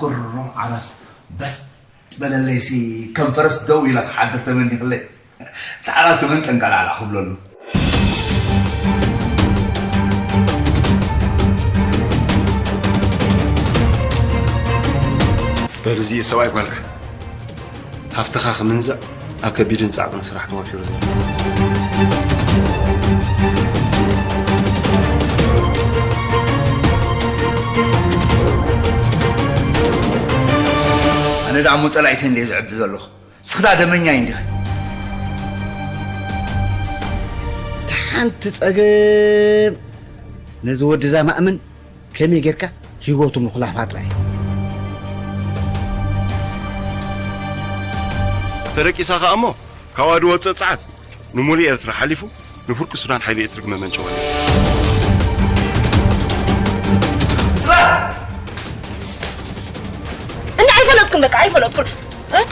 ቁሩብ ዓራት በጥ በለለይሲ፣ ከም ፈረስ ደው ኢለ ክሓድር ተመኒኽለይ። እቲ ዓራት ከመን ጠንቀላዕላዕ ክብለሉ። በል፣ እዚ ሰብኣይ ጓልካ ሃፍትኻ ክምንዝዕ ኣብ ከቢድን ጻዕቅን ስራሕ ተዋፊሩ ዘሎ። ኣነ ደኣ እሞ ጸላኢተይ እንድየ ዝዕቢ ዘለኹ። ንስኺ ደኣ ደመኛይ እንዲኺ። እታ ሓንቲ ጸገም ነዚ ወዲ እዛ ማእምን ከመይ ጌርካ ህይወቱ ምኹላፋ ጥራይ። ተደቂሳ ኸኣ እሞ ካብ ኣድዋ ዝወጽእ ጸዓት ንሙሉእ ኤርትራ ሓሊፉ ንፍርቂ ሱዳን ሓይሊ ኤሌክትሪክ መመንጨዊ። እና ኣይፈለጥኩን፣ በቃ ኣይፈለጥኩን። እ?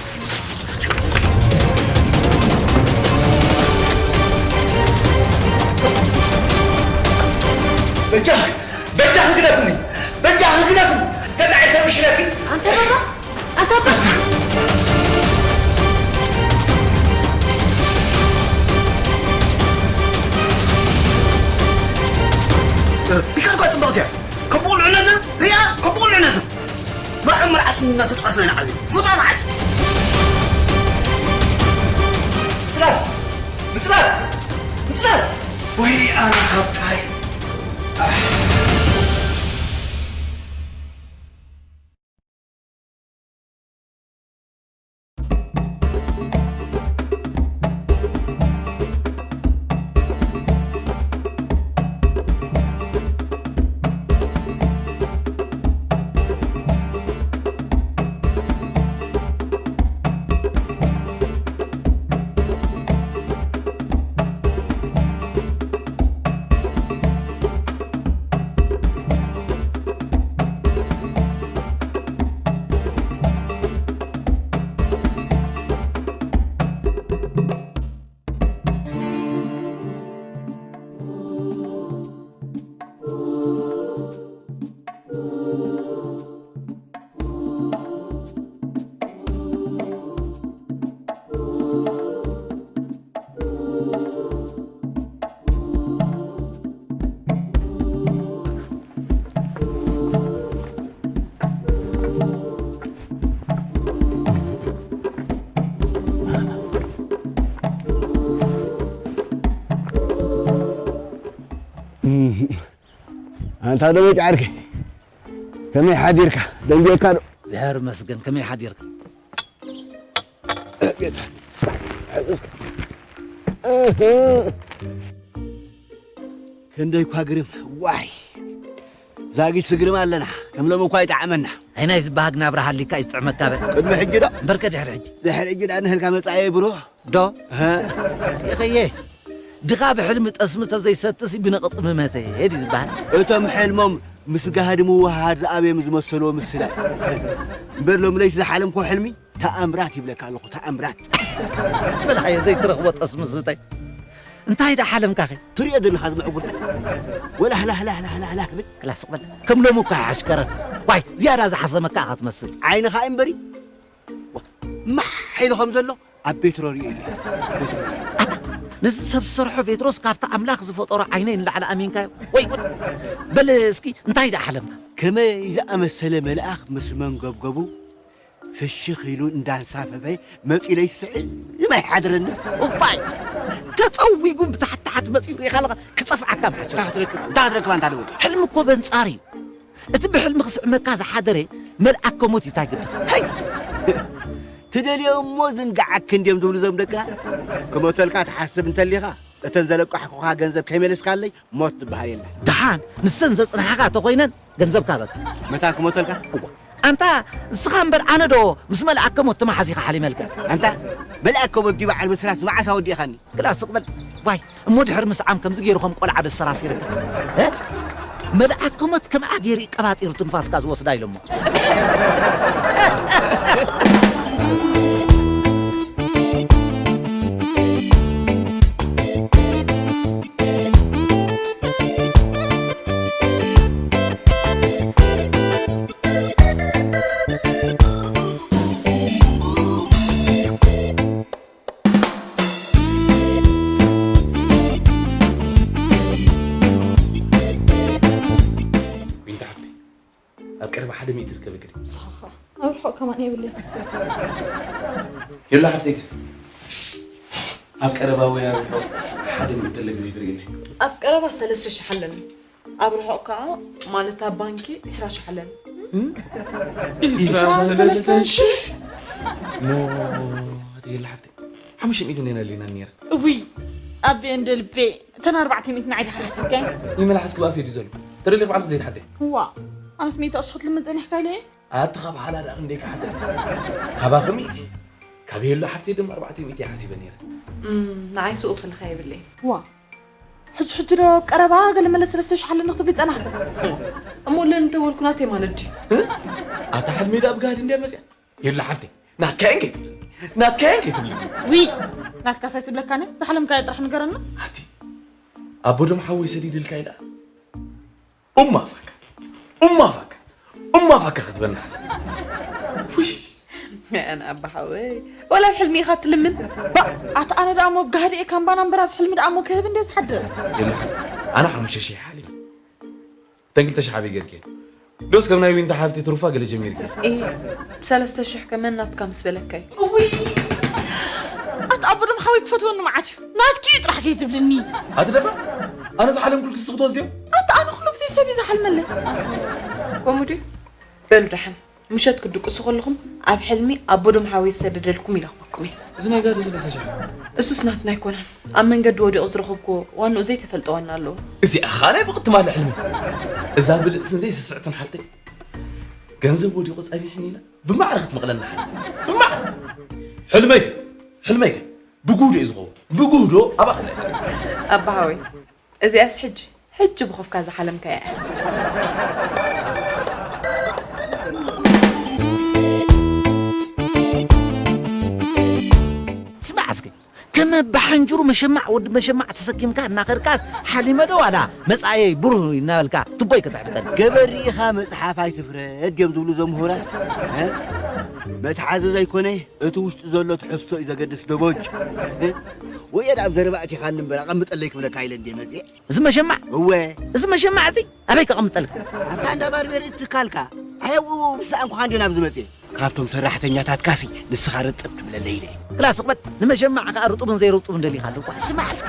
በጃ በጃ ግደፍኒ፣ በጃ ግደፍኒ። ተጣዒሰ ምሽለኪ። ኣንተ በራ ኣታ ቢካልኳ ጽብቕቲ እያ። ከብቑልዑነታ ሪኣ ከብቑልዑነታ መርዓ መርዓት እናተጻስና ኢና ዓብዩ ፉጣ መዓት ምጽላል ምጽላል ምጽላል። ወይ ኣነ ሃብታይ። ኣንታ ደመጭ ዓርከይ፣ ከመይ ሓዲርካ? ደንጊየካ ዶ? እግዚኣብሔር ይመስገን። ከመይ ሓዲርካ? ክንደይ እኳ ግርም፣ ዋይ ዛጊት ስግርም ኣለና። ከም ሎሚ እኳ ይጠዓመና። ኣይ ናይ ዝበሃግ ናብራ ሃሊካ እዩ ዝጥዕመካ በል። ቅድሚ ሕጂ ዶ? እምበርከ ድሕሪ ሕጂ። ድሕሪ ሕጂ ደኣ ንህልካ መጻኢ ብሩህ። ዶ? ሀ? ይኸየ ድኻ ብሕልሚ ጠስሚ ተዘይሰትስ ብነቕጺ ምመተ ድዩ ዝበሃል? እቶም ሕልሞም ምስ ጋህዲ ምውሃድ ዝኣበዮም ዝመሰልዎ ምስላ። እምበር ሎም ለይቲ ዝሓለምኮ ሕልሚ ተኣምራት ይብለካ ኣለኹ፣ ተኣምራት። በልዓዮ ዘይትረኽቦ ጠስሚ ስተይ። እንታይ ደኣ ሓለምካኸ? ትሪኦ ዘለኻ እዚ ምዕጉርታ። ወላህላህላህላህላህ ብል። ክላስ በል። ከም ሎሚ እኳ ኣይሓሽከረን። ዋይ፣ ዝያዳ ዝሓሰመካ ኢኻ ትመስል። ዓይንኻ እምበሪ። ማሕ ኢሉ ከም ዘሎ ኣብ ቤትሮ ሪኦ እየ። ኣታ፣ ነዚ ሰብ ዝሰርሖ ቤትሮስ ካብቲ ኣምላኽ ዝፈጠሮ ዓይነይ ንላዕሊ ኣሚንካዮ? ወይ ጉድ! በል እስኪ እንታይ ደኣ ሓለምካ? ከመይ ዝኣመሰለ መልኣኽ ምስ መንገብገቡ ፍሽኽ ኢሉ እንዳንሳፈፈ መጺኡ ኢለይ ስዕም ኣይሓድረኒ። እዋይ! ተጸዊጉ ብታሕቲ ታሕቲ መጺኡ ርኢኻ ኣለኻ ክጸፍዓካ ምሓሸ። እንታይ ክትረክብ እንታይ ክትረክብ ኣንታ ደወል? ሕልሚ እኮ በንጻር እዩ። እቲ ብሕልሚ ክስዕመካ ዝሓደረ መልኣከ ሞት እዩ፣ እንታይ ግድኻ? ሃይ! ትደልዮ እሞ ዝንጋዓክ እንድዮም ዝብሉ እዞም ደቅኻ። ክሞተልካ ትሓስብ እንተሊኻ፣ እተን ዘለቃሕኩኻ ገንዘብ ከይመለስካለይ ሞት ዝበሃል የለን። ደሓን ንሰን ዘጽንሓኻ ተኾይነን ገንዘብካ በካ። መታን ክሞተልካ? እዋ። ኣንታ እስኻ እምበር ኣነ ዶ ምስ መልኣከ ሞት ተመሓዚኻ ሓሊመልካ? ኣንታ መልኣከ ሞት ድዩ በዓል ብስራት መዓስ ኣወዲእኻኒ? ክላ ስቕ በል ዋይ። እሞ ድሕሪ ምስዓም ከምዚ ገይሩ ከም ቆልዓ ደሰራሲርካ እ? መልኣከ ሞት ከምኣ ገይሩ እዩ ቀባጢሩ ትንፋስካ ዝወስዳ ኢሎሞ። ሓደ ሚእቲ ርከበኪ ድዩ? ንስኻ ኣብ ርሑቕ ከማን የብለይ። የላ ሓፍተይ፣ ኣብ ቀረባ ወይ ኣብ ርሑቕ ሓደ ሚእቲ ተለኪ ዘይትርእይኒ። ኣብ ቀረባ ሰለስተ ሽሕ ኣለኒ፣ ኣብ ርሑቕ ከኣ ማለት ኣብ ባንኪ ዒስራ ሽሕ ኣለኒ። ዒስራ ሰለስተ ሽሕ? ሞ የላ ሓፍተይ፣ ሓሙሽተ ሚእቲ ነና ሊና ነይራ። እውይ ኣቤ እንደ ልቤ፣ እተን ኣርባዕተ ሚእቲ ንዓይ ዲኻ ሓሲብካየን? ይመላሓስ ክብኣፍ እዩ ዘሎ። ተደሊኽ ባዕልክ ዘይትሓተይ። እዋ ኣነስ ሚእቲ ቅርሺ ክትልምን ጸኒሕካ ኢለ እየ። ኣቲ ካብ ሓላ ደኣ ክንደይ ክሓተይ? ካባኺ ሚእቲ፣ ካብ ሄሉ ሓፍተይ ድማ ኣርባዕተ ሚእቲ እየ ሓሲበ ነይረ። እም፣ ንዓይ ስኡ ክልካ የብለይ። እዋ ሕጂ ሕጂ ዶ ኣብ ቀረባ ገለ መለ ሰለስተ ሽሕ ኣለኒ ክትብሊ ጸናሕካ? እሞ ለንተወልኩ ናተይ ማለት ድዩ? ኣታ ሕልመይ ደኣ ብጋህዲ እንድያ መጽያ። የላ ሓፍተይ፣ ናትካየን ከይትብልኒ፣ ናትካየን ከይትብልኒ። ዊ ናትካስ ኣይትብለካን እየ፣ ዝሓለምካዮ ጥራሕ ንገረና። ኣቲ ኣቦ ዶም ሓወይ ሰዲድልካ ኢላ ኡማ ፋካ ኡማ ፋካ ኡማ ፋካ ክትበና። ውሽ ኣነ ኣባ ሓወይ፣ ወላ ኣብ ሕልሚ ኢኻ ትልምን። ባ ኣታ ኣነ ደኣ እሞ ብጋህዲ እየ ካምባና እምበር ኣብ ሕልሚ ደኣ እሞ ክህብ እንደ ዝሓድር። የላ ሓፍተይ፣ ኣነ ሓሙሽተ ሽሕ ሓሊም እተን ክልተ ሽሕ ኣበይ ጌርክየን? ዶስ ከም ናይ ዊንታ ሓፍቲ ትሩፋ ገለ ጀሚርኪ? እይ ሰለስተ ሽሕ ከመን ናትካ ምስ በለካይ። እውይ ኣቲ ኣቦ ደም ሓወይ ክፈትወኒ መዓት እዩ ናትኪ እዩ ጥራሕ ከይትብልኒ። ኣቲ ደፋ ኣነ ዝሓለምኩልኪ ንስኺ ትወስድዮ? ኣቲ ኣነ ኩሉ ግዜ ሰብ እዩ ዝሓልመለይ። ከምኡ ድዩ? በሉ ደሓን ምሸት ክትድቅሱ ከለኹም ኣብ ሕልሚ ኣቦ ደም ሓወይ ዝሰደደልኩም ይረኽበኩም እየ። እዚ ናይ ጋዲ ሰለስተ ሽሕ እሱስ ናትና ኣይኮነን። ኣብ መንገዲ ወዲቑ ዝረኸብኩዎ ዋንኡ ዘይተፈልጠ ዋና ኣለዎ። እዚኣ ኸኣ ናይ ብቕትማለ ሕልሚ። እዛ ብልጽትን ዘይስስዕትን ሓፍተይ ገንዘብ ወዲቑ ጸኒሕኒ ኢላ ብማዕረ ክትመቕለና ሓልሚ። ብማዕረ! ሕልመይ ግን፣ ሕልመይ ግን ብጉህዶ እዩ ዝኸውን። ብጉህዶ ኣባኽለ። ኣባ ሓወይ እዚኣስ ሕጂ ሕጂ ብኾፍካ ዝሓለምካያ እያ። ስማዕ እስኪ ከም ብሓንጅሩ መሸማዕ ወዲ መሸማዕ ተሰኪምካ እናኸድካስ ሓሊመ ዶ ዋላ መጻየይ ብሩህ እናበልካ ትቦይ ከተሕብጠኒ። ገበሪ ኢኻ መጽሓፍ ኣይትፍረድ ድዮም ዝብሉ እዞም ምሁራት። እ? መትሓዚ ዘይኮነ እቲ ውሽጢ ዘሎ ትሕዝቶ እዩ ዘገድስ ደቦጭ። እ? ወየ ናብ ዘረባ ኣቲኻኒ እምበር ኣቐምጠለይ ክብለካ ኢለ እንድየ መጽየ። እዚ መሸማዕ እወ። እዚ መሸማዕ እዚ ኣበይ ከቐምጠልካ? ኣብታ እንዳ ባርቤር ትካልካ። ኣየው ብሰኣንኩኻ እንድየ ናብዚ መጽየ። ካብቶም ሰራሕተኛታትካሲ ንስኻ ርጥብ ትብለለይ ኢለ እየ። ክላ ስቕ በል። ንመሸማዕ ከኣ ርጡብን ዘይርጡብን ደሊኻ ኣለኳ። ስማዕ እስኪ።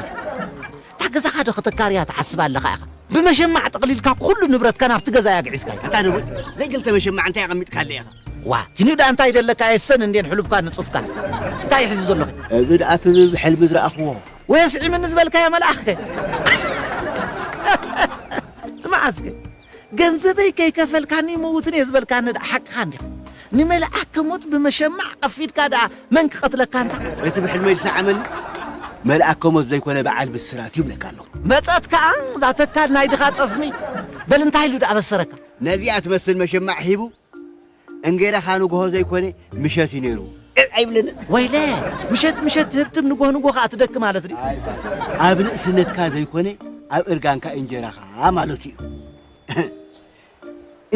እታ ገዛኻ ዶ ከተካርያ ትሓስብ ኣለኻ ኢኻ? ብመሸማዕ ጠቕሊልካ ኩሉ ንብረትካ ናብቲ ገዛ እያ ግዒዝካዮ። ኣታ ደቦጭ፣ ዘይክልተ መሸማዕ እንታይ ኣቐሚጥካለይ ኢኻ? ዋ፣ ግን ደኣ እንታይ ደለካ የሰን እንዴን ሕሉብካ ንጹፍካ። እንታይ ሕዚ ዘለኹ? እዚ ደኣ እቲ ብሕልሚ ዝረኣኽዎ። ወየስ ዒምኒ ዝበልካዮ መልኣኽከ? ስማዕ እስከ፣ ገንዘበይ ከይከፈልካኒ ይመውትን እየ ዝበልካኒ ደኣ ሓቅኻ እንዲኻ። ንመልኣከ ሞት ብመሸማዕ ቀፊድካ ደኣ መን ክቐትለካ እንታ? እቲ ብሕልመይ ዝሰዓመኒ መልኣከ ሞት ዘይኮነ በዓል ብስራት እዩ ብለካ ኣለኹ። መጸት ከኣ እዛ ተካል ናይ ድኻ ጠስሚ። በል እንታይ ኢሉ ደኣ በሰረካ? ነዚኣ ትመስል መሸማዕ ሂቡ እንጌራኻ ንግሆ ዘይኮነ ምሸት እዩ ነይሩ። እ፣ ኣይብለንን። ወይለ፣ ምሸት ምሸት ትህብትም ንግሆ ንግሆ ከኣ ትደኪ ማለት ድዩ? ኣብ ንእስነትካ ዘይኮነ ኣብ እርጋንካ እንጀራኻ ማለቱ እዩ።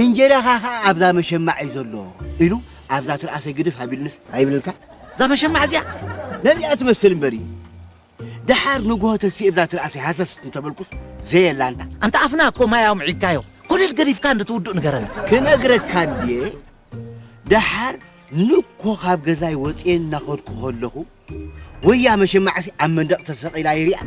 እንጀራኻ ኸዓ ኣብዛ መሸማዕ እዩ ዘሎ ኢሉ ኣብዛ ትርኣሰይ ግድፍ ኣቢሉንስ ኣይብለልካ? እዛ መሸማዕ እዚኣ ነዚኣ ትመስል እምበር እዩ። ደሓር ንግሆ ተሲኤ ብዛ ትርኣሰይ ሃሰስ እንተበልኩስ ዘየላ እንታ። ኣንታ ኣፍና እኮ ማይ ኣውምዒካዮ። ኮለል ገዲፍካ እንድትውዱእ ንገረኒ። ክነግረካ እንድየ። ደሓር ንኮ ካብ ገዛይ ወፅየ እናኸድኩ ከለኹ ወያ መሸማዕሲ ኣብ መንደቕ ተሰቒላ ይሪኣ።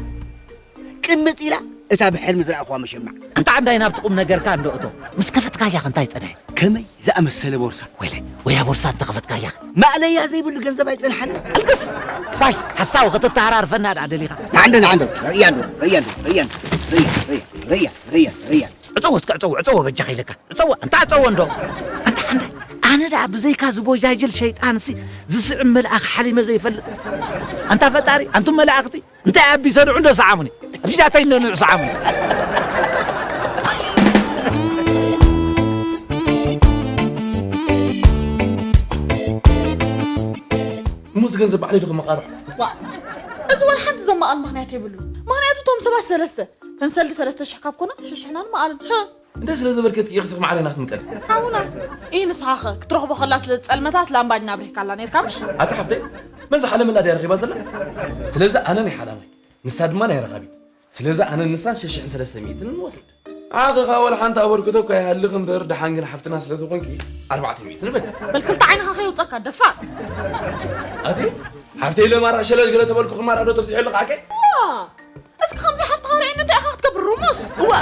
ቅምጥ ኢላ እታ ብሕልሚ ዝረኣኹዋ መሸማዕ። ኣንታ ዓንዳይ ናብቲ ቁም ነገርካ እንዶ እቶ። ምስ ከፈትካያ ከ እንታይ ጸንሐ? ከመይ ዝኣመሰለ ቦርሳ። ወይለ፣ ወያ ቦርሳ እንተኸፈትካያ ከ? ማእለያ ዘይብሉ ገንዘብ ኣይጸንሓኒ። ኣልቅስ! ዋይ፣ ሓሳዊ ከተተሃራርፈና ደኣ ደሊኻ። ንዓንዶ፣ ንዓንዶ፣ ርእያ ኣሎ፣ ርእያ ኣሎ፣ ርእያ ኣሎ፣ ርእያ፣ ርእያ፣ ርእያ፣ ርእያ፣ ርእያ። ዕጸዎ እስከ ዕጸዎ፣ ዕጸዎ በጃኻ ኢለካ። ዕጸዎ፣ ኣንታ ዕጸዎ እንዶ። ኣንታ ዓንዳይ፣ ኣነ ደኣ ብዘይካ ዝቦጃጅል ሸይጣንሲ ዝስዕም መልኣኽ ሓሊመ ዘይፈልጥ። ኣንታ ፈጣሪ፣ ኣንቱም መላእኽቲ፣ እንታይ ኣቢ ሰድዑ እንዶ ሰዓሙኒ። ኣብዚኣተይ እንዶ ንዑ ሰዓሙኒ። እሞ እዚ ገንዘብ ባዕለይ ዶ ከመቓርሖ? ዋእ፣ እዚ ወላ ሓንቲ ዘማቕል ምኽንያት የብሉን። ምኽንያቱ እቶም ሰባት ሰለስተ፣ እተን ሰልዲ ሰለስተ ሽሕ ካብ ኮና፣ ሽሽሕና ንመቓልን። ህእ! እንታይ ስለ ዘበርከትኪ ኢኺ ስኽ ማዕረ ናትምቀል? ሓውና፣ ኢሂ ንስኻኸ ክትረኽቦ ከላ ስለ ዝጸልመታስ ላምባዲና ኣብሪህካላ ኔርካ ምሽ? ኣታ ሓፍተይ፣ መን ዝሓለመላ ድያ ረኺባ ዘላ? ስለዚ ኣነ ናይ ሓላማይ፣ ንሳ ድማ ናይ ረኻቢት። ስለዚ ኣነን ንሳን ሽሕን ሰለስተ ሚእትን ንወስድ። ዓኺ ኸኣ ወላ ሓንቲ ኣበርክቶ እኳ ይሃልኽ እምበር፣ ደሓን ግን ሓፍትና ስለ ዝኾንኪ ኣርባዕተ ሚእቲ ንበል። በል ክልተ ዓይንኻ ከይውጸካ ደፋር። ኣቲ ሓፍተይ ኢለ ማራ ሸለል ገለ ተበልኩኺ ማራ ዶ ተብዚሑ ኣለኻ ዓርከይ? ዋ! እስኪ ከምዚ ሓፍትኻ ርኣየኒ እንታይ ኢኻ ክትገብር ርሙስ? እዋ!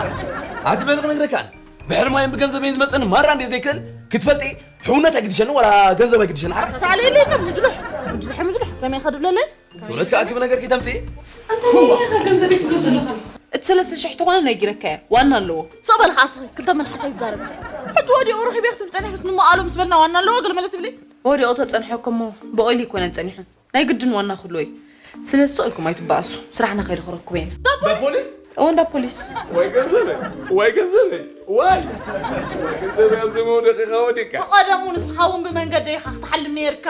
ኣቲ በል ክነግረካ ኣነ። ብሕልማይን ብገንዘበይን ዝመጸኒ ማራ እንድየ ዘይክእል ክትፈልጢ፣ ሕውነት ኣይግድሸኒ ዋላ ገንዘብ ኣይግድሸኒ። ሓ- ተታለየለይ እንዶ ምጅሉሕ። ምጅልሐ ምጅሉሕ። ከመይ ኢኻ ድብለለይ? እውነት ከኣ ክብ ነገር ኪተምጽኢ? ኣንታ ነየናይ ኢኻ ገንዘበይ ትብሎ ዘለኻ? እቲ ሰለስተ ሽሕ ተኾነ ናይ ጊረካ እያ። ዋና ኣለዎ። ስቕ በል ኸዓ እስኺ፣ ክልተ መልሓስ ኣይትዛረቢ። ሕጂ ወዲቑ ረኺበ ክትብሊ ጸኒሕክስ ንመኣሉ ምስ በልና ዋና ኣለዎ ገለ መለ ትብሊ? ወዲቑ ተጸንሐ እኮ እሞ ብቐይሉ ኣይኮነን ጸኒሑ። ናይ ግድን ዋና ክህልዎ እዩ። ስለዚ ስቕ ኢልኩም ኣይትበኣሱ። ስራሕና ከይዱ ክረክቦ ኢና። እንዳ ፖሊስ? እወ፣ እንዳ ፖሊስ። ወይ ገንዘበይ፣ ወይ ገንዘበይ፣ ወይ፣ ወይ ገንዘበይ፣ ኣብዚ መውደቂኻ ወዲቕካ። ብቐደሙ ንስኻ እውን ብመንገደይ ኢኻ ክትሓልም ነይርካ።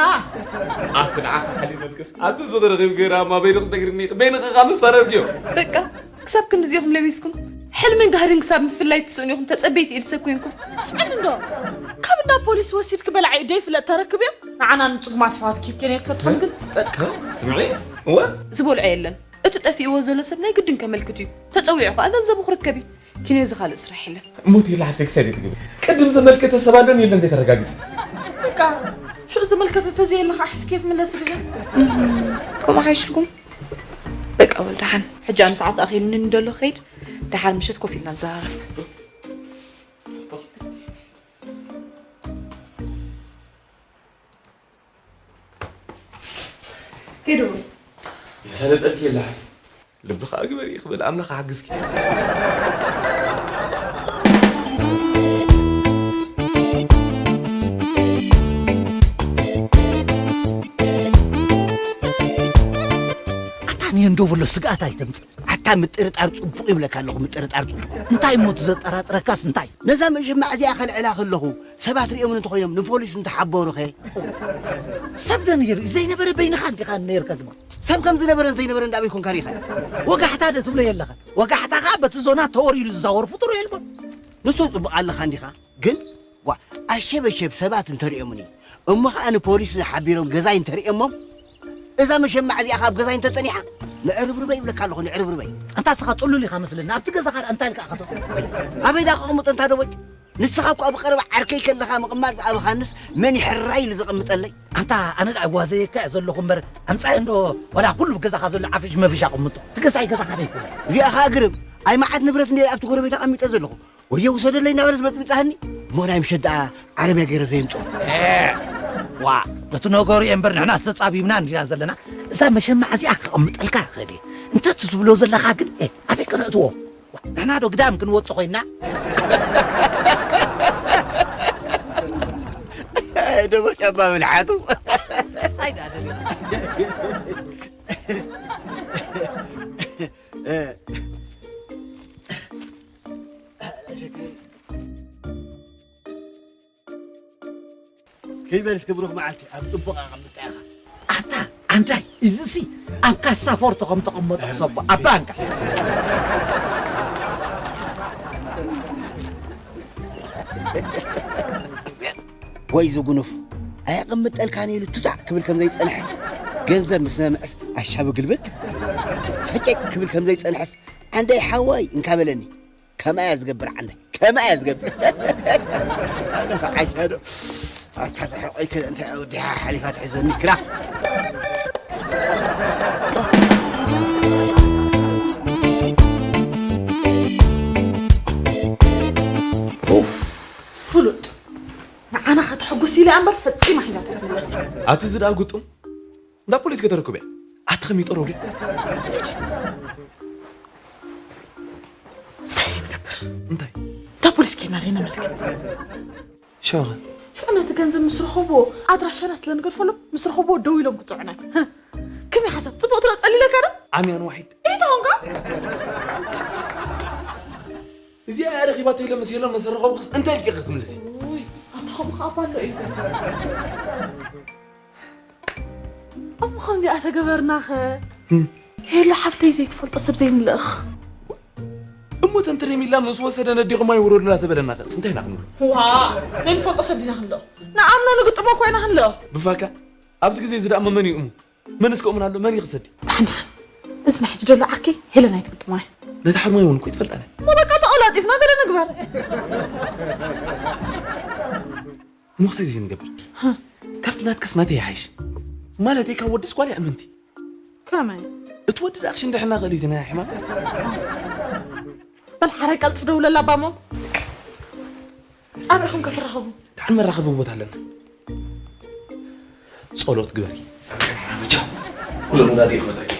ኣብቲ ንዓኻ ሓሊመልክስ፣ ኣብቲ ዝኽሪ ኺብ ገይራ እማ በይንኺ ትነግርኒ፣ በይንኺ ኸኣ ምስ ተረድዮ። በቃ፣ ክሳብ ክንድዚ ኢኹም ለቢስኩም? ሕልምን ጋህድን ክሳብ ምፍላይ ትስእኑ ኢኹም፣ ተጸበይቲ ኢድ ሰብ ኮይንኩም። ስምዕኒ እንዶ፣ ካብ እንዳ ፖሊስ ወሲድኪ በላዒ ደይፍለጥ ተረክብዮ? ንዓና ንጽጉማት ኣሕዋትኪ ኬንዮ ክተትኾን ግን ትጸድቂ። ስምዒ፣ እወ። ዝበልዖ የለን። እቲ ጠፊእዎ ዘሎ ሰብ ናይ ግድን ከመልክት እዩ። ተጸዊዑ ከኣ ገንዘቡ ክርከብ እዩ። ኪኖ እዚ ካልእ ስራሕ የለን። እሞ ቴላ ሓፍተይ ክሳይ ዘይትግቢ። ቅድም ዘመልከተ ሰብ ኣሎን የለን ዘይተረጋግጺ። በቃ፣ ሽዑ ዘመልከተ ተዘየለ ከኣ ሒዝክዮ ትምለሲ ዲኺ? እም፣ ከምኡ ሓይሽልኩም? በቃ፣ ወል ደሓን። ሕጂ ኣነ ሰዓት ኣኺሉኒ እንደሎ ክኸይድ፣ ደሓር ምሸት ኮፍ ኢልና ንዘራረብ። ከይዱ። የሳለጠልኪ የለ ሓፍተይ። ልቢ ኸኣ ግበሪ ክብል ኣምላኽ ሓግዝኪ። ኣታ ንየ እንዶ በሎ ስግኣት ኣይተምጽእ። ኣታ ምጥርጣር ጽቡቕ ይብለካ ኣለኹ፣ ምጥርጣር ጽቡቕ። እንታይ እሞ እቲ ዘጠራጥረካስ እንታይ? ነዛ መሸማዕ እዚኣ ከልዕላ ከለኹ ሰባት ሪኦምን እንተኾይኖም ንፖሊስ እንተሓበሩኸ? ሰብ ዶ ነይሩ? ዘይነበረ በይንኻ እንዲኻ ነይርካ ግና። ሰብ ከም ዝነበረን ዘይነበረን ዳበይ ኮንካ ሪኢኻ? ወጋሕታ ዶ ትብሎ የለኻ? ወጋሕታ ኸኣ በቲ ዞና ተወሪዱ ዝዛወር ፍጡር የልቦን። ንሱ ጽቡቕ ኣለኻ እንዲኻ፣ ግን ዋ፣ ኣሸበሸብ ሰባት እንተሪኦምኒ፣ እሞ ኸኣ ንፖሊስ ሓቢሮም ገዛይ እንተሪኦሞም፣ እዛ መሸማዕ እዚኣ ካብ ገዛይ እንተጸኒሓ፣ ንዕርብርበይ ይብለካ ኣለኹ፣ ንዕርብርበይ። ኣንታ እስኻ ጽሉል ኢኻ መስለኒ፣ ኣብቲ ገዛኻ ደኣ እንታይ ኢልካ ኢኻ ተቕርብ? ኣበይ ደኣ ከቕምጦ እንታ ደቦጭ? ንስኻ እኳ ብቐረባ ዓርከይ ከለኻ ምቕማጥ ዝኣበኻንስ መን ይሕራይ ኢሉ ዘቐምጠለይ? ኣንታ ኣነ ደኣ ጓዘየካ እየ ዘለኹ እምበር፣ ኣምጻዮ እንዶ ዋላ ኩሉ ገዛኻ ዘሎ ዓፍሽ መፍሽ ኣቐምጦ። እቲ ገዛይ ገዛኻ ዶ ኣይኮነን? እዚኣ ኸኣ ግርም፣ ኣይ መዓት ንብረት እንድየ ኣብቲ ጎረቤት ኣቐሚጠ ዘለኹ። ወዮ ውሰደለይ እናበለስ መጽሚጻሃኒ። እሞ ናይ ምሸት ደኣ ዓረብያ ገይረ ዘየምጽኦ። ኤ፣ ዋ፣ ነቲ ነገሩ እየ እምበር ንሕናስ ተጻቢብና እንዲና ዘለና። እዛ መሸማዕ እዚኣ ከቐምጠልካ እኽእል እየ። እንተ እቲ ትብሎ ዘለኻ ግን፣ ኤ፣ ኣበይ ከነእትዎ? ዋ፣ ንሕና ዶ ግዳም ክንወጽእ ኮይንና? ደቦ ጫባ ምልሓቱ። እንታይ ደኣ ደሊኻ? ከይበል እስከ ብሩኽ መዓልቲ ኣብ ጽቡቕ ኣቐምጣ ኢኻ። ኣታ ኣንታይ እዚሲ ኣብ ካሳ ፎርቶ ከም ተቐመጠ ክሰቦ ኣባ ኣንካ። ወይ ዝጉኑፍ ኣየቐምጠልካን ኢሉ ቱታዕ ክብል ከም ዘይጸንሐስ ገንዘብ ምስ ሰምዐስ ኣሻቡ ግልብጥ ፈጨጭ ክብል ከም ዘይጸንሐስ ዓንደይ ሓወይ እንካ በለኒ። ከማያ ዝገብር ዓንደይ ከማያ ዝገብር። ኣነ ኸዓ ዓሻ ዶ ኣታ ርሑቐይ ከ እንታይ ወዲሃ ሓሊፋ ትሕዘኒ ክላ። ኡፍ፣ ፍሉጥ ንዓና ከተሐጉስ ኢለ እምበር ፈጺማ ሒዛቶ ትምለስ። ኣቲ እዚ ደኣ ግጡም እንዳ ፖሊስ ከተረክበ ኣቲ ከመይ ጠረው ድያ? እንታይ ንገብር? እንታይ? እንዳ ፖሊስ ኬና ዶ ነመልክት? ሸውኸ? ሽዑ ነቲ ገንዘብ ምስ ረኸብዎ ኣድራሻና ስለ ንገድፈሎም ምስ ረኸብዎ ደው ኢሎም ክጽዑና። ከመይ ሓሳብ ጽቡቕ ትረአ ጸሊለካ ዶ? ዓምያን ዋሒድ። እንታይ ኾንካ? እዚኣ እያ ረኺባቶ ኢሎም ምስ የሎም መሰረኸብክስ እንታይ ኢልኪ ክትምልሲ? ውይ፣ ኣታ ኸምኡ ኸኣ ባሎ እዩ። እሞ ከምዚኣ ተገበርናኸ? እም። ሄሎ ሓፍተይ ዘይትፈልጦ ሰብ ዘይንልእኽ። እሞ ተንትሬሚላ ምስ ወሰደ ነዲኹም ኣይውረዱላ ተበለና ኸስ እንታይ ኢና ክንብሎ? ዋ፣ ናይ ንፈልጦ ሰብ ዲና ክንልእኽ? ንኣምኖ ንግጥሞ እኮ ኢና ክንልእኽ። ብፋካ፣ ኣብዚ ግዜ እዚ ደኣ መመን እዩ እሙ? መንስ ከምኡ ኣሎ? መን እዩ ክሰዲ? ደሓን ደሓን። እዚ ናይ ሕጂ ዘሎ ዓርከይ ሄለን ኣይትግጥሞን እያ። ነታ ሕርሞይ እውን እኮ ይትፈልጣ እያ። እሞ በቃ ተቐሎ። ቀልጢፍና ገለ ንግበር። ሞኽሳይ ዘይንገብር። ካብቲ ናትክስ ናተይ ይሓይሽ። ማለተይ ካብ ወድስ ጓል እያ እምንቲ። ከመይ? እቲ ወዲ ደኣ ክሽንድሕና ክእል እዩ፣ እቲ ናይ ሕማም። በል ሓራይ ቀልጥፍ ደውለላ ኣባሞ። ኣበይ ኢኹም ከትራኸቡ? ደሓን መራኸቢ ቦታ ኣለና። ጸሎት ግበሪ። መቻ ኩሎም ወዳዲ ክመጸኪ።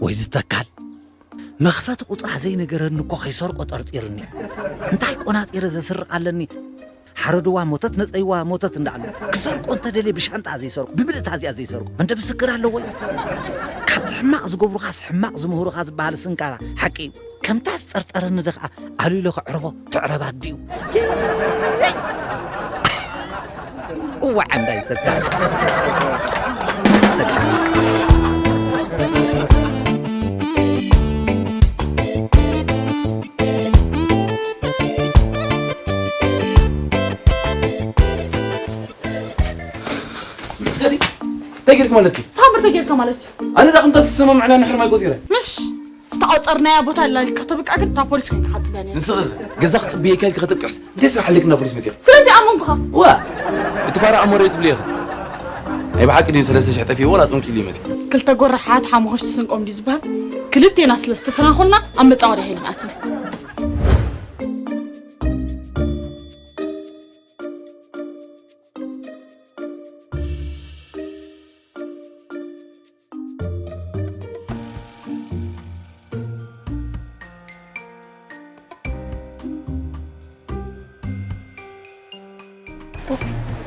ወይ ዝተካል መኽፈቲ ቁፅራ ዘይነገረኒ እኮ ከይሰርቆ ጠርጢርኒ። እንታይ ቆናጢረ ዘስርቕ ኣለኒ? ሓረድዋ ሞተት ነፀይዋ ሞተት እንዳሉ ክሰርቆ እንተደልየ ብሻንጣ ዘይሰርቁ ብምልእታ እዚኣ ዘይሰርቁ እንደ ምስክር ኣለዎ እዩ። ካብቲ ሕማቕ ዝገብሩኻስ ሕማቕ ዝምህሩኻ ዝበሃል ስንካራ ሓቂ እዩ። ከምታ ዝጠርጠረኒ ደኽኣ ኣሉሎ ክዕርቦ ትዕረብ ኣዲኡ። እዋዕ እንዳይተካ ስገዲ እንታይ ጌርክ ማለት እዩ? ሳምር ተጌርካ ማለት እዩ። ኣነ ዳኹም ተሰማምዕና ንሕርማይ ቆጺረ። ምሽ ዝተቆጸርናያ ቦታ ኣላልካ ተብቃ ግን እታ ፖሊስ ኮይንካ ክትጽበያ ነይሩ። ንስኺ ገዛ ክጽብየካ ኢልኪ ከተብቅዕስ እንታይ ስራሕ ኣለኪ ናብ ፖሊስ መጺኻ? ስለዚ ኣመንኩኻ። ዋ እቲ ፋራ ኣሞረ ትብሊ ኢኺ። ናይ ብሓቂ ድዩ ሰለስተ ሽሕ ጠፊእዎ ዋላ ጥምቂ ኢሉ ይመጽእ? ክልተ ጎረሓት ሓሙኽሽቲ ስንቆም ድዩ ዝበሃል? ክልቴና ስለ ዝተፈናኾልና ኣብ መጻወድያ ሄድና ኣትና።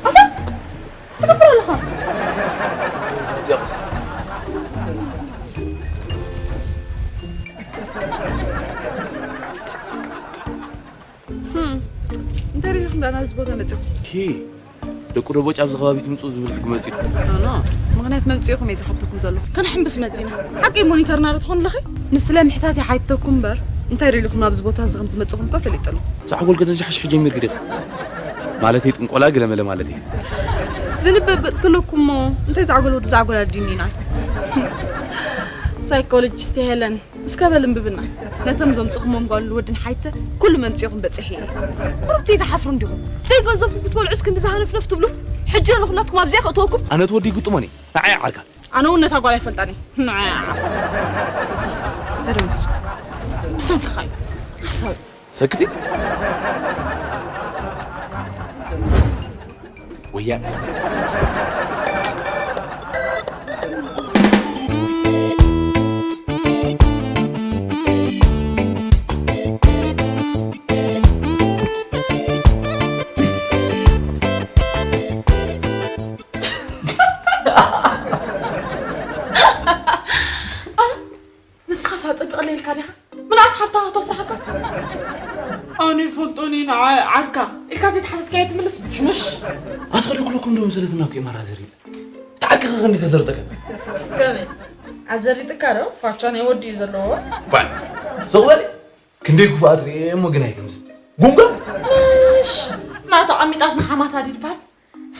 ኣታ ትገብር ኣለኻ? ህም፣ እንታይ ሪኢኹም ደኣ ናብዚ ቦታ መጺኹም? ኪ፣ ደቂ ደቦጭ ኣብዚ ከባቢ ትምጽኡ ዝብል ሕጊ መጺኡ። ኖ፣ ኖ፣ ምኽንያት መምጽኢኹም እየ ዝሓተኩም ዘለኹ። ክንሕምብስ መጺና። ሓቀይ ሞኒተርና ዶ ትኾኑ ኣለኺ? ንስለ ምሕታት ይሓይተኩም እምበር፣ እንታይ ሪኢኹም ናብዚ ቦታ እዚ ከም ዝመጽኹም እኮ ፈሊጠ ኣለኹ። ዛዕጎል ገደን ሻሕሽሕ ጀሚርኪ ዲኺ? ማለተይ ጥንቆላ ገለመለ ማለተይ። ዝንበብ ገጽ ከለኩም እሞ፣ እንታይ ዛዕጎል ወዲ ዛዕጎል ኣዲኒና? ሳይኮሎጂስት ሄለን። እስከ በል እንብብና። ነቶም ዘምጽኹሞም ጓል ወድን ሓይተ ኩሉ መምጽኢኹም በጺሐ እየ። ቁሩብ ተይትሓፍሩ እንዲኹም። ዘይገንዘብኩም ክትበልዑ እስኪ እንዲ ዝሃነፍነፍ ትብሉ። ሕጂ ንኹላትኩም ኣብዚኣ ከእትወኩም። ኣነ እቲ ወዲ ይግጥሞን እየ። ንዓይ ዓርካ። ኣነ እውን ነታ ጓል ኣይፈልጣን እየ። ንዓይ ዓርካ። በደንብ። ብሰንክኻ እዩ። ሓሳዊ። ሰክቲ። ወያነ። ንስኻስ ኣጸብቕለይ ኢልካ ዲኻ? ምናስ ሓፍታኻ ተፍርሓካ? ኣነ ይፈልጦን እየ ንዓ ዓርካ ኢልካ ዘይተሓተትካዮ ትምልስ ምሽምሽ። ኣትኸዱ ክለኩም ዶ መሰለትና እኮ ማራ ዘሪጥ። ተዓቅኸ ከኒ ከዘርጠከ። ከመይ? ኣዘሪጥካ ዶ? ፋቻ ናይ ወዲ እዩ ዘለዎ። ባል። ዞቕ በል። ክንደይ ክፉኣት ርእየ እሞ ግን ኣይከምዚ። ጉንጋ? ምሽ! ናታ ኣሚጣስ ንሓማታ ድዩ ድበሃል?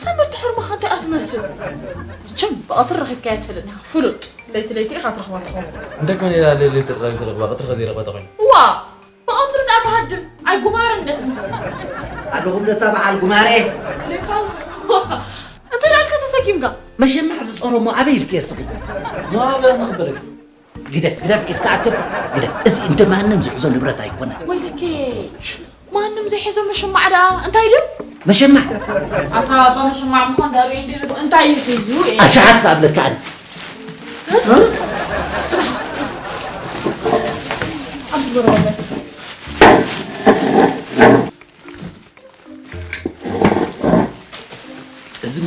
ሰምርቲ ሕርባኻ እንታይ እያ ትመስል? መቸም ብቐትሪ ረኺብካያ ትፈልጥ ኢኻ። ፍሉጥ። ለይቲ ለይቲ ኢኻ ትረኽባ ትኸውን። እንታይ ኮነ ኢላ ለይቲ ጥራይ ዝረኽባ፣ ቀትሪ ከ ዘይረኽባ ተኾይኑ? ዋ! ብቐትሪ ደኣ ትሃድም። ኣይ ጉማረ እንደ ትመስል። ኣለኹም ነታ በዓል ጉማረ። እንታይ ደኣ ኢልካ ተሰኪምካ? መሸማዕ ዝጾሮ እሞ ኣበይ ኢልክዮ እስኺ? ማ በላ ንኽበለካ። ግደፍ፣ ግደፍ፣ ኢድካ ኣክብ፣ ግደፍ። እዚ እንደ ማንም ዝሕዞ ንብረት ኣይኮነን። ወይለኬ፣ ማንም ዘይሕዞ መሸማዕ ደኣ እንታይ ድዩ? መሸማዕ? ኣታ ኣባ መሸማዕ ምዃን ዳርየ እንዲ እንታይ እዩ ሒዙ? ኣሽሓት ክኣብለካ ኣነ። ኣብዚ ጎረቤት።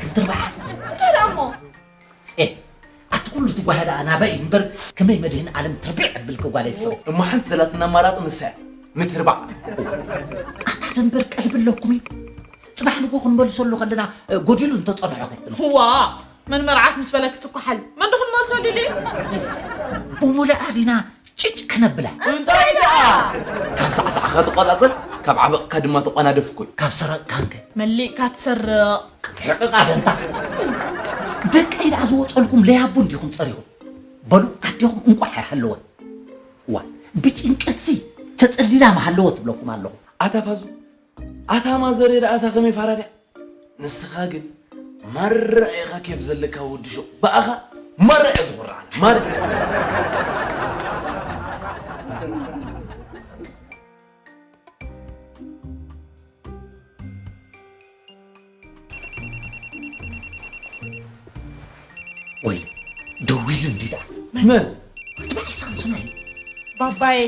ክንትርባዓ። እንታይ ደኣ እሞ? ኤ ኣቲ ኩሉ ትጓሃዳ ናባይ እምበር ከመይ መድህን ዓለም ትርቢዕ ኣብል ከጓለይ ስረ። እሞ ሓንቲ ዘላትና ኣማራፂ ንሳ እያ። ንትርባዕ። ኣታ ደንበር ቀልቢ ኣለኩም እዩ። ጽባሕ ንጎ ክንመልሰሉ ከለና ጎዲሉ እንተጸንሖ ከይትነ። ህዋ መን መርዓት ምስ በለክ ትኳሓል መን ዶ ክንመልሰሉ ኢሉ እዩ? ብሙሉእ ኣዲና ጭጭ ክነብላ። እንታይ ደኣ? ካብ ሳዕሳዕ ክትቆጻጸር ካብ ዓበቕካ ድማ ተቆናደፍ እኮ እዩ። ካብ ሰረቕካንከ? መሊእካ ትሰርቕ። ሕቕቓ ደንታ። ደቀይ ደኣ ዝወጸልኩም ለያቡ እንዲኹም ጸሪኹም። በሉ ኣዴኹም እንቋሕ ኣይሃለወት። ዋ ብጭንቀትሲ ተጸሊላ መሃለወት ትብለኩም ኣለኹ። ኣታ ፋዙ ኣታ ማዘር ደኣ እታ ከመይ ፋራድያ። ንስኻ ግን ማራ ኢኻ ኬፍ ዘለካ ወዲ ሹቕ። ብኣኻ ማራ እየ ዝኹርዓን ማራ። ወይ ደዊሉ እንዲ ደኣ። መን? እቲ በዓል ሳምሶን ኣዩ። ባባየ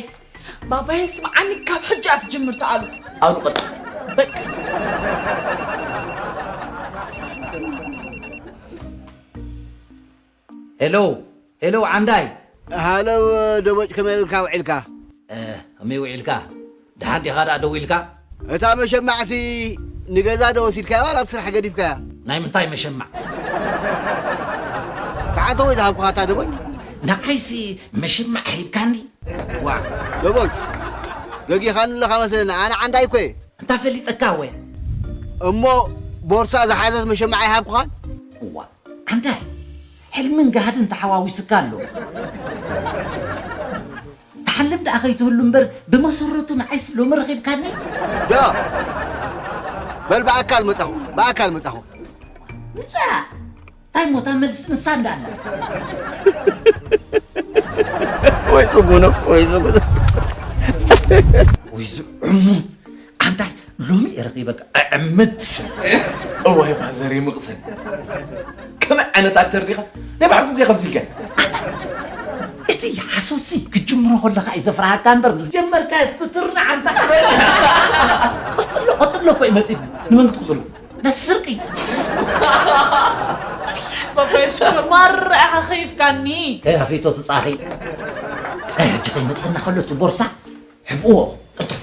ባባየ ስምዓኒ ካብ ሕጂ ኣትጅምር ተኣሉ። ኣሉ ቀጥ በቃ። ሄሎ ሄሎ ዓንዳይ። ሃሎ ደቦጭ ከመይ ውዒልካ ውዒልካ? እ፣ ከመይ ውዒልካ? ደሓን ዲኻ ደኣ ደው ኢልካ? እታ መሸማዕሲ ንገዛ ዶ ወሲድካያ ዋላ ኣብ ስራሕ ገዲፍካያ? ናይ ምንታይ መሸማዕ? ተዓንተ ወይ ዝሃብኩኻ እታ ደቦጭ? ንዓይሲ መሸማዕ ሂብካኒ? ዋ ደቦጭ ገጊኻኒ ኣለኻ መስለኒ ኣነ ዓንዳይ እኮ እየ። እንታ ፈሊጠካ ወ? እሞ ቦርሳ ዝሓዘት መሸማዕ ኣይሃብኩኻን? እዋ ዓንዳይ ሕልምን ጋህድን ተሓዋዊስካ ኣሎ። ትሓልም ደኣ ከይትህሉ እምበር ብመሰረቱ ንዓይስ ሎሚ ረኺብካኒ። ዶ በል ብኣካል መጻኹ ብኣካል መጻኹ። ምጻ እንታይ ሞታ መልሲ ንሳ እንዳላ። ወይ ጽጉኖ ወይ ጽጉኖ። ወይ ዝዕሙት ኣንታይ ሎሚ እየ ረኺበካ ኣዕምት። እዋይ ባዘር ይምቕሰን። ከመይ ዓይነት ኣክተር ዲኻ? ናይ ባዕልኩም ከ ከምዚ ኢልካ? እቲ ሓሶትሲ ክትጅምሮ ከለኻ እዩ ዘፍርሃካ እምበር ምስ ጀመርካ ስትትርና ዓንታ። ቀጽሎ ቀጽሎ እኮ እዩ መጺኒ። ንመን ክትቅጽሎ? ነቲ ስርቂ። ባባይ ሽኮር ማራ ኢኻ ኸይፍካኒ። ከይ ኣፍሊቶ ትጻኺ። ናይ ሕጂ ከይመጸና ከሎ እቲ ቦርሳ ሕብእዎ ቅልጥፍ።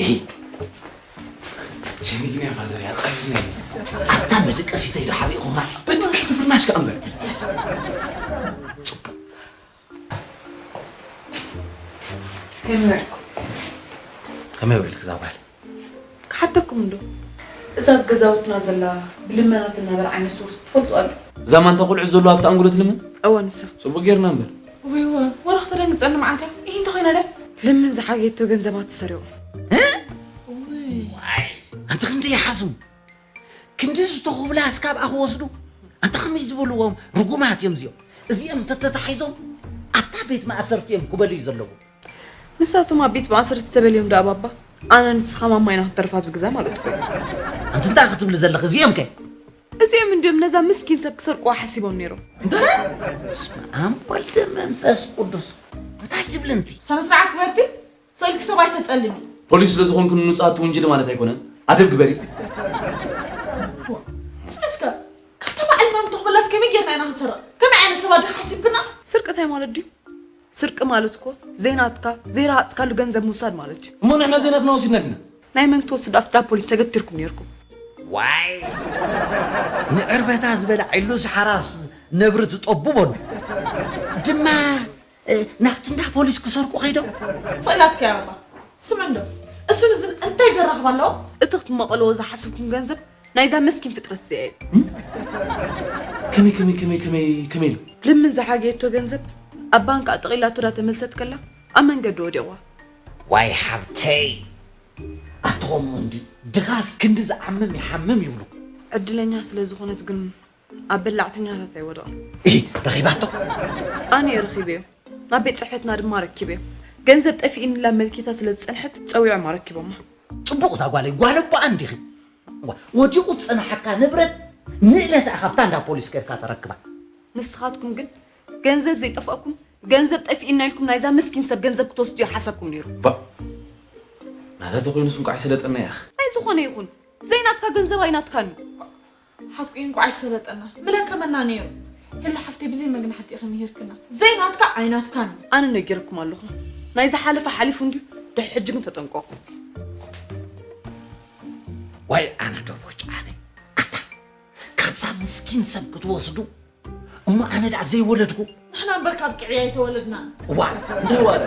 እሂ። ሸሚግን እያ ፋዘር እያ ጠሪፍና። ኣብታ መደቀሲተይ ዶ ሓቢእኹማ? በቲ ትሕቲ ፍርናሽ ከኣ እምበር። ከመይ ውዒልኩም? ከመይ ውዒልክ እዛ ጓል? ክሓተኩም እንዶ እዛ ኣብ ገዛውትና ዘላ ብልመና ትናበር ዓይነት ሱር ትፈልጡ ኣሎ? እዛ ማንታ ቆልዑ ዘለዋ ኣብቲ ኣንጉሎ ትልምን? እወ ንሳ። ጽቡቕ ጌርና እምበር። ወይ ወ ወረኽ ተደንግጸኒ መዓልታ። ይህ እንተ ኮይና ደ? ልምን ዝሓየቶ ገንዘባት ትሰርቁ። ዋይ ኣንቲ ክንዲ ይሓስቡ ክንዲ ዝተኹብላ እስካብ ኣኽወስዱ ኣንታ ከመይ ዝበልዎም ርጉማት እዮም እዚኦም። እዚኦም እንተተታሒዞም ኣብታ ቤት ማእሰርቲ እዮም ክበልዩ ዘለዎም። ንሳቶም ኣብ ቤት ማእሰርቲ ተበልዮም ደኣ ባባ፣ ኣነ ንስኻ ማማ ኢና ክንተርፍ ኣብዚ ገዛ ማለት እኮ እዩ። ኣንቲ እንታይ ክትብሊ ዘለኺ? እዚኦም ከ? እዚኦም እንዲዮም ነዛ ምስኪን ሰብ ክሰርቅዋ ሓሲቦም ነይሮም። በስመ ኣብ ወልድ መንፈስ ቅዱስ። እንታይ ትብሊ እንቲ? ስነ ስርዓት ግበርቲ። ስእልኪ ሰብ ኣይተጸልሚ። ፖሊስ ስለ ዝኾንኪ ንጹሃት ትውንጅሊ ማለት ኣይኮነን። ኣደብ ግበሪ። ስምስከ ካብታ ባዕልና ንተኽበላስ ከመይ ጌርና ኢና ክንሰርቕ? ከመይ ዓይነት ሰባት ዲኻ ሓሲብክና? ስርቂ እንታይ ማለት ድዩ? ስርቂ ማለት እኮ ዘይናትካ ዘይረሃጽካሉ ገንዘብ ምውሳድ ማለት እዩ። እሞ ንሕና ዘይናትና ወሲድና ዲና? ናይ መን ክትወስዱ ኣብቲ እንዳ ፖሊስ ተገቲርኩም ኔርኩም። ዋይ ንዕርበታ ዝበላ ዒሉ ሰሓራስ ነብሪ ትጠቡ በሉ። ድማ ናብቲ እንዳ ፖሊስ ክሰርቁ ከይዶም። ስእላትካ ያባ ስምዕ እንዶ እሱን እዝን እንታይ ዘራኽብ ኣለዎ? እቲ ክትመቐልዎ ዝሓስብኩም ገንዘብ ናይዛ መስኪን ፍጥረት እዚኣ እዩ። ከመይ ከመይ ከመይ ከመይ ከመይ ኢሉ? ልምን ዝሓገየቶ ገንዘብ ኣብ ባንክ ኣጠቒላቶ ዳተመልሰት ከላ ኣብ መንገዲ ወዲቕዋ። ዋይ ሓብተይ ኣትኾሙ እንዲ ድኻስ ክንዲ ዝዓምም ይሓምም ይብሉ። ዕድለኛ ስለ ዝኾነት ግን ኣብ በላዕተኛታት ኣይወደቕን። እሂ ረኺባቶ? ኣነ እየ ረኺበዮ። ናብ ቤት ጽሕፈትና ድማ ኣረኪበዮ። ገንዘብ ጠፊእኒ ኢላ ኣመልኪታ ስለ ዝጸንሐት ጸዊዖም ኣረኪቦማ። ጽቡቕ እዛ ጓለይ፣ ጓል እባ እንዲኺ። እዋ፣ ወዲቑ ዝጸንሓካ ንብረት ንእለታ ካብታ እንዳ ፖሊስ ከድካ ተረክባ። ንስኻትኩም ግን ገንዘብ ዘይጠፍኣኩም ገንዘብ ጠፊእና ኢልኩም ናይዛ ምስኪን ሰብ ገንዘብ ክትወስዱ እዩ ሓሳብኩም ነይሩ። ባ ናታ ተኮይኑስ እንቋዕ ሰለጠና ያኽ። ኣይ ዝኾነ ይኹን ዘይናትካ ገንዘብ ኣይናትካን እዩ። ሓቁ እንቋዕ ኣይሰለጠና ምለከመና ነይሩ። ሄሉ ሓፍተይ ብዘይ መግናሕቲ ኢኺ ምሂርክና። ዘይናትካ ኣይናትካን። ኣነ ነጊረኩም ኣለኹ። ናይ ዝሓለፈ ሓሊፉ እንድዩ። ድሕሪ ሕጂ ግን ተጠንቀቑ። ዋይ ኣነ ዶ ቦጭ ኣነ ኣታ ካብዛ ምስኪን ሰብ ክትወስዱ እሞ ኣነ ደኣ ዘይወለድኩ ንሕና እምበር ካብ ቅዕያ ኣይተወለድና። እዋ እንታይ ዋላ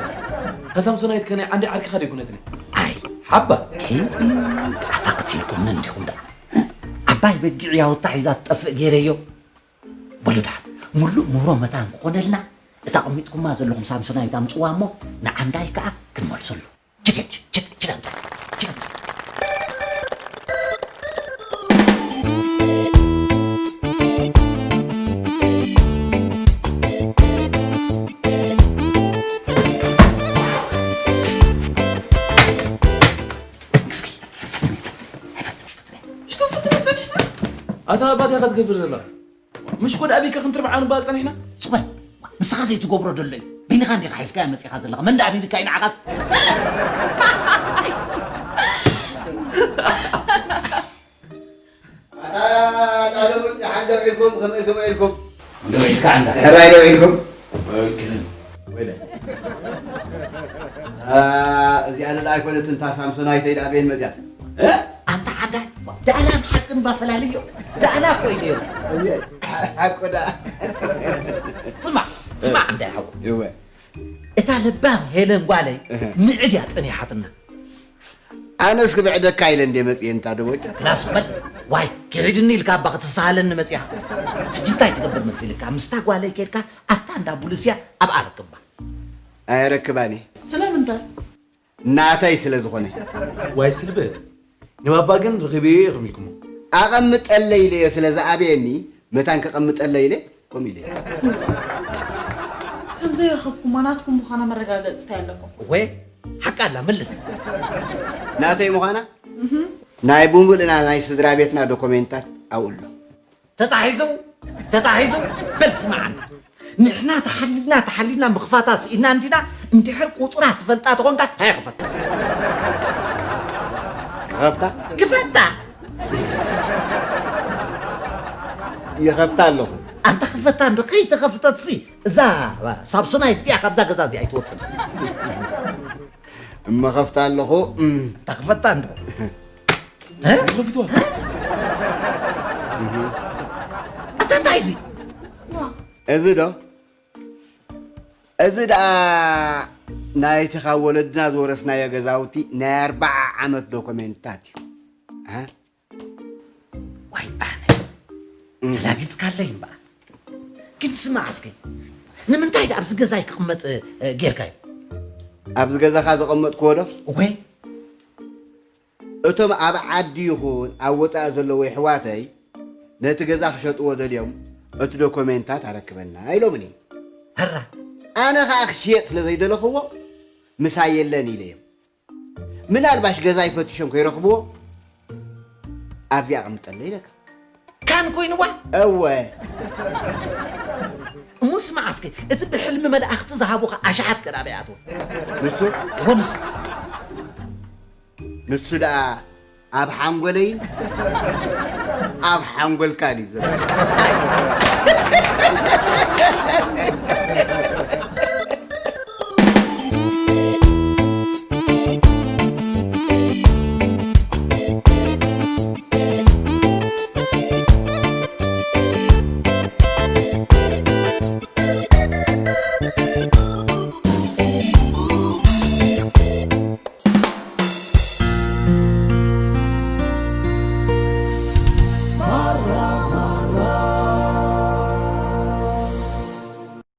ከሳምሶናይት ከናይ ዓንዲ ዓርኪኻ ደይኮነትኒ ኣይ ሓባ ኣታ ቀቲልኩምኒ እንዲኹም ደኣ ዓባይ በጊዕ ያወታ ሒዛ ትጠፍእ ገይረዮ በሉ ደኣ ሙሉእ ምህሮ መታን ክኾነልና እታ ኣቐሚጥኩማ ዘለኹም ሳምሶናይት ኣምፅዋ እሞ ንዓንዳይ ከዓ ክንመልሰሉ ችድ ችድ ችድ ኣምፅእ ችድ ኣምፅእ ኣታ ኣባቴ ከትገብር ዘላ ምሽ ኮድ ኣቢካ ክንትርብዓ ንባል ጸኒሕና። ጽበል ንስኻ ዘይትገብሮ ደሎ እዩ። በይንኻ እንዲኻ ሒዝካዮ መጺኻ ዘለኻ። መን ደኣ ኣቢልካ እዩ ንዓኻስ? ኣታ ጣልቡን ደሓን ዶ ዒልኩም? ከመይ ከመይ ኢልኩም? እንዶ ኢልካ እንዳ። ሕራይ ዶ ዒልኩም? ወይለ። እዚኣ ለላ ኣይኮነትን፣ እታ ሳምሶናይተይ ደኣ በየን መጽያት? እ? ኣንታ ሓዳይ፣ ደኣላን ሓቅን ባፈላልዮ። ደኣላ እኮ እዩ ነይሩ። ሓቁ ደኣ። ስማዕ፣ ስማዕ እንዳ ሓቁ። እወ። እታ ለባም ሄለን ጓለይ እህ። ምዕድ እያ ጸኒሓትና። ኣነስ ክብዕደካ ኢለ እንደ መጽየ እንታ ደቦጭ። ክላስ በል። ዋይ፣ ክሒድኒ ኢልካ እባ ክትሰሃለኒ መጺኻ። ሕጂ እንታይ ትገብር መሲልካ? ምስታ ጓለይ ኬድካ ኣብታ እንዳ ቡልስያ ኣብኣ ረክባ። ኣየረክባን እየ። ስለምንታይ? ናተይ ስለ ዝኾነ። ዋይ ስልበጥ። ንባባ ግን ረኺበዮ እየ ከሚልኩሞ። ኣቐምጠለይ ኢለዮ ስለ ዝኣበየኒ መታን ከቐምጠለይ ኢለ ከምኡ ኢለ። ከም ዘይረኸብኩማ ናትኩም ምዃና መረጋገፂ እንታይ ኣለኩም? እወ ሓቃ ኣላ ምልስ። ናተይ ምዃና ናይ ብምሉእና ናይ ስድራ ቤትና ዶኮሜንታት ኣብኡ ኣሎ። ተታሒዙ ተታሒዙ በል ስማዕ ኣንታ ንሕና ተሓሊልና ተሓሊልና ምኽፋታ ስኢና እንዲና እንድሕር ቁፅራ ትፈልጣ ተኾንካ ኣይኽፈት ክኸፍታ ክፈታ ይኸፍታ ኣለኹ ኣንታ ክፈታ እንዶ ከይተኸፍተትሲ እዛ ሳብሶናይት እዚኣ ካብዛ ገዛ እዚኣ ኣይትወፅን እመኸፍታ ኣለኹ እም፣ ተኽፈታ እንዶ እ? ይኸፍትዋ ኣታ እንታይ እዚ እዚ ዶ እዚ ደኣ ናይቲ ካብ ወለድና ዝወረስናዮ ገዛውቲ ናይ ኣርባዓ ዓመት ዶኮሜንትታት እዩ እ? ዋይ ኣነ ተላጊፅካለይ እምበኣር ግን ስማዕ እስከ ንምንታይ ዳ ኣብዚ ገዛይ ክቕመጥ እ፣ ጌርካዮ ኣብዚ ገዛኻ ዘቐመጥክዎ ዶ እወይ እቶም ኣብ ዓዲ ይኹን ኣብ ወፃኢ ዘለዉ የሕዋተይ ነቲ ገዛ ክሸጥዎ ደልዮም እቲ ዶኮሜንታት ኣረክበና ኢሎምኒ። ኣነ ኸኣ ክሽየጥ ስለ ዘይደለኽዎ ምሳይ የለን ኢለዮም። ምናልባሽ ገዛይ ፈቲሾም ከይረኽብዎ ኣብዚ ኣቐምጠለይ ኢለካ። ካን ኮይንዋ? እወ። እሞ ስማዕ እስኪ፣ እቲ ብሕልሚ መላእኽቲ ዝሃቡኻ ኣሽሓት ከ ናበይ ኣትወ? ንሱ? እወ ንሱ። ንሱ ደኣ ኣብ ሓንጎለይን ኣብ ሓንጎልካን እዩ ዘሎ።